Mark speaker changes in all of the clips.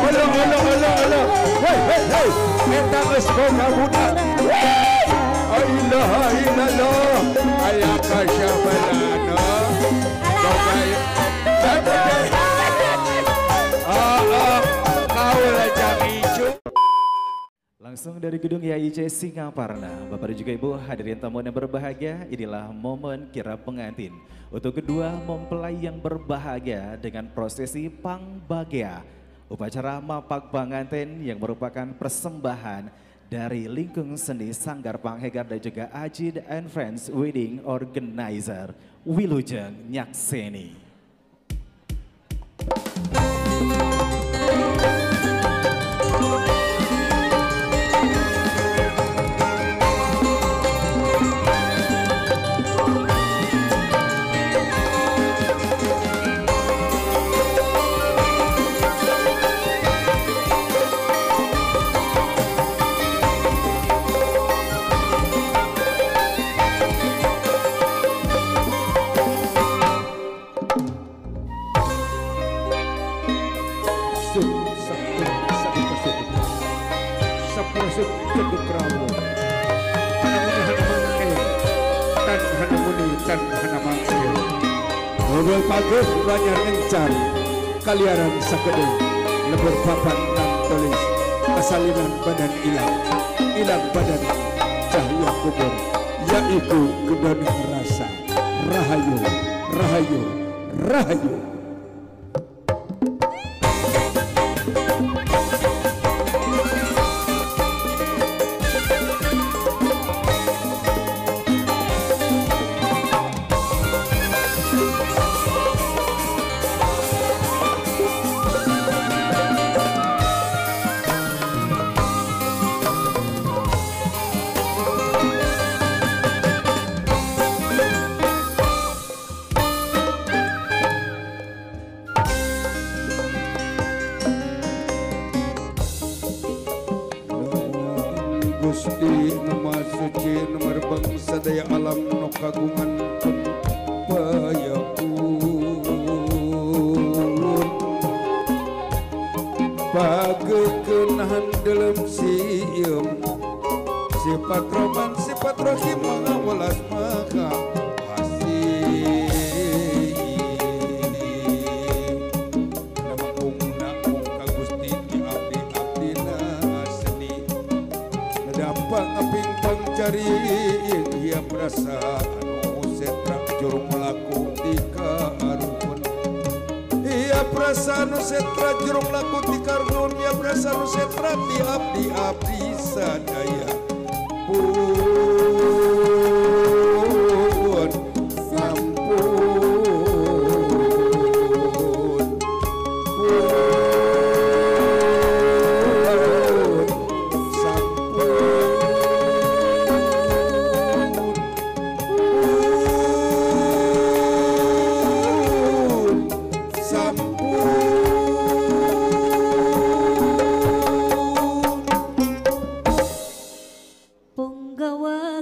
Speaker 1: Olo olo olo olo. Hey hey hey. Eta geus boga budak. La ilaha illallah. Aya kasyabalana.
Speaker 2: Langsung dari gedung IAIC Singaparna, Bapak dan juga Ibu hadirin tamu yang berbahagia, inilah momen kirap pengantin untuk kedua mempelai yang berbahagia dengan prosesi pangbagea, upacara mapak pengantin yang merupakan persembahan dari Lingkung Seni Sanggar Panghegar dan juga Ajid and Friends Wedding Organizer Wilujeng Nyakseni.
Speaker 1: Mobil pageh banyak ngencar kaliaran sakedeng lebur papan nan tulis kesalinan badan ilang ilang badan cahaya kubur yaiku gedoning rasa rahayu rahayu rahayu. Gusti nama suci nomor bangsa daya alam no kagungan pun payakun pagekenahan dalam siem sifat roman sifat rohim welas maha asih nama ungna ung ka Gusti di abdi abdina seni pangaping pangcariin ia perasa anu setra jurung laku ti karuhun ia perasa anu setra jurung laku ti karuhun ia perasa anu setra ti abdi abdi sadaya pun sampun pun sampun.
Speaker 3: Punggawa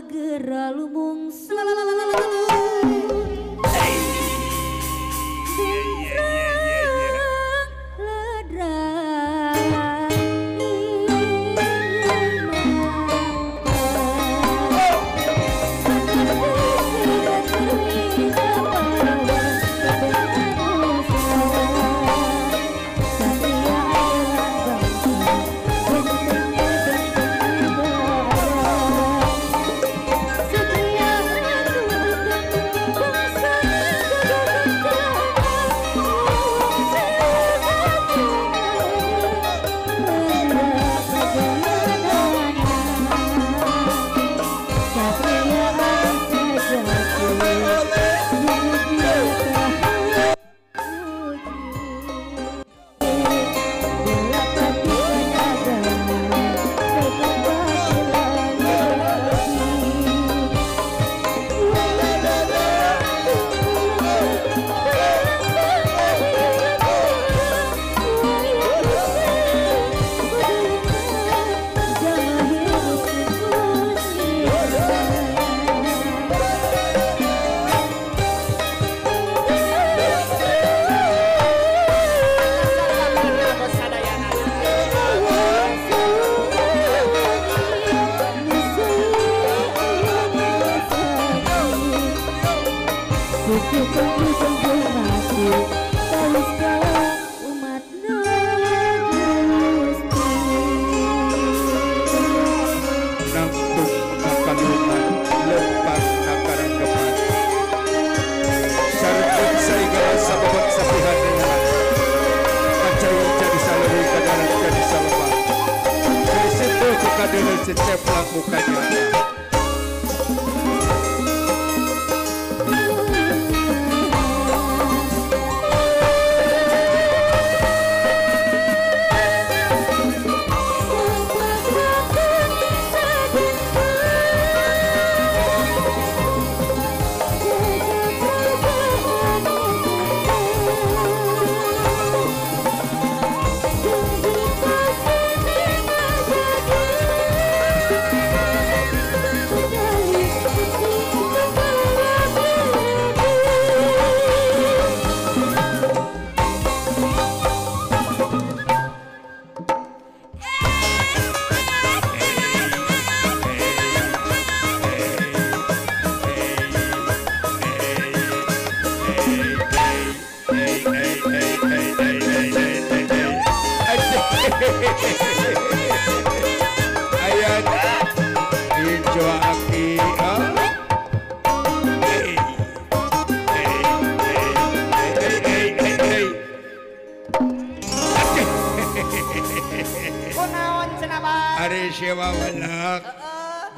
Speaker 1: dulu ceplak mukanya.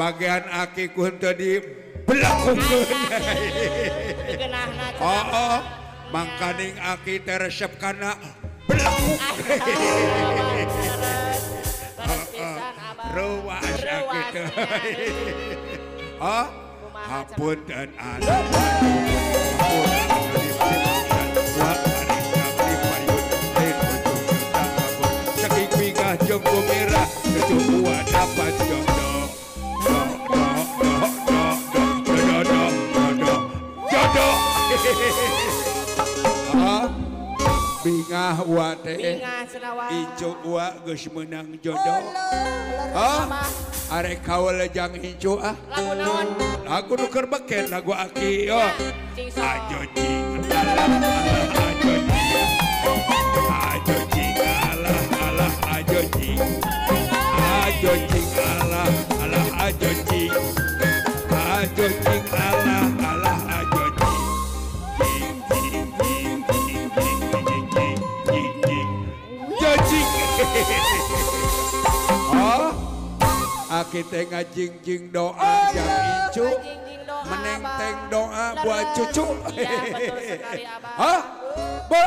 Speaker 1: Bagian aki ku henteu di belakukeun. Oh, mangkaning aki teh resep kana belakuk. Ruas aki teh. Oh, hapunten anu saking bingah jeung gumira kecukuan dapat jodoh. Bingah wa teh incu wa geus meunang jodoh. Hah? Arek kaula jang incu ah.
Speaker 3: Lagu naon?
Speaker 1: Lagu nu keur beken lagu aki yo. Ajo cing alah alah ajo cing. Ajo cing alah alah ajo cing. Ajo cing alah alah ajo cing. Ajo cing alah alah ajo cing. Cing cing cing cing cing cing cing cing. Cing. Oh, aki teh ngajingjing doa jang incu, menenteng doa buat cucu. Hah? Be,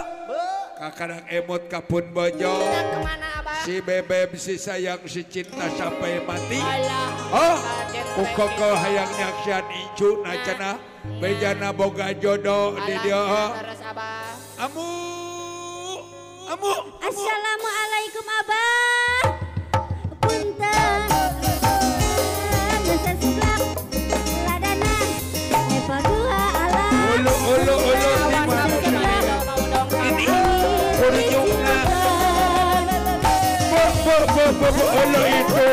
Speaker 1: kakarang emot kapun bojo. Si bebeb si sayang si cinta sampai mati. Oh, kukoko hayang nyaksian incu na cenah bejana boga jodoh di dia. Amu, amu.
Speaker 4: Assalamualaikum abah. Punten. Seseplak ladana epa dua ala.
Speaker 1: Ulu ulu ulu di mana? Ini kurjungna. Bo bo bo bo ulu itu.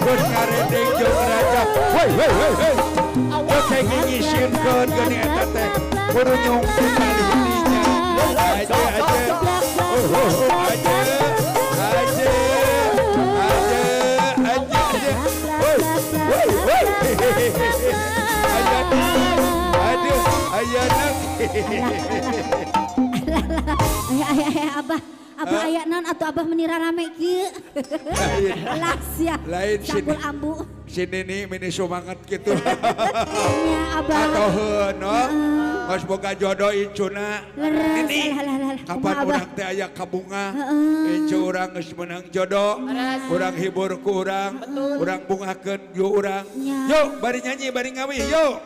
Speaker 1: Geus ngaredeng jeung raja. Hoi hoi hoi hoi. Oke ngisinkeun geuning eta teh. Kurunyung kali dinya. Aja aja. Oh oh aja. Aja. Aja aja aja. Hoi hoi hoi. Ayana. Aduh, ayana.
Speaker 4: Ayah abah. Abah aya naon atuh abah menira rame kieu. Lah sia.
Speaker 1: Lain
Speaker 4: sampul ambu.
Speaker 1: Sini nih mini semangat gitu.
Speaker 4: Nya abah.
Speaker 1: Atoheun no. Geus boga jodoh incuna. Ini kapan urang teh aya kabunga. Incu urang geus meunang jodoh. Urang hibur ku urang. Urang bungakeun ju urang. Yuk bari nyanyi bari ngawih yuk.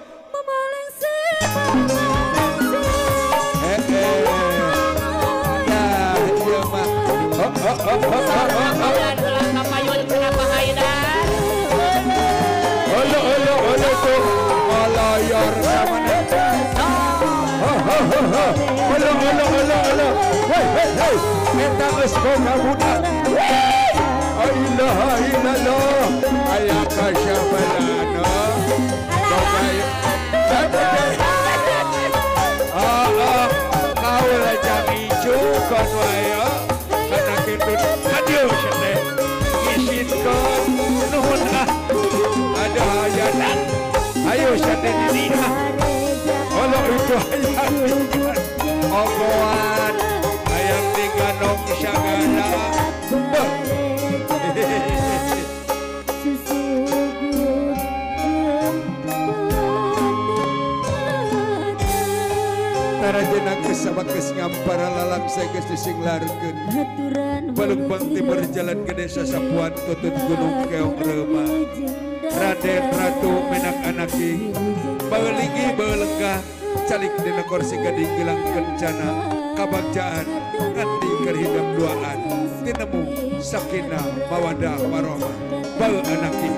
Speaker 1: Olo olo olo tuh ngoloyor sama olo olo olo olo hei hei hei eta geus boga budak. La ilaha illallah aya kasyabalana ah kaula jang incu kon wae kana kitu hadir teh ngisinkeun nuhun ah ada hayanan ayo sate di ah olo itu hayang ogoan hayang diganong sagala. Sabab geus ngampara lalangsa geus disinglarkeun. Balukbang timur jalan ke desa Sapuan tutut Gunung Keong Reuma. Raden Ratu menak anaki baeulinggi baeulenggah calik dina kursi gading gilang kencana kabagjaan nganti keur hidep duaan tinemu sakinah mawadah warahmah bae anaki.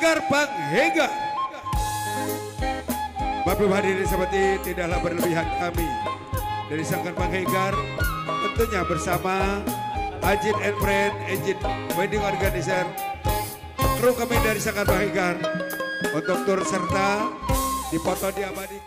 Speaker 1: Sanggar Panghegar. Bapak Ibu hadirin seperti tidaklah berlebihan kami dari Sanggar Panghegar tentunya bersama Ajit and Friend, Ajit Wedding Organizer, kru kami dari Sanggar Panghegar untuk tur serta dipoto di abadi.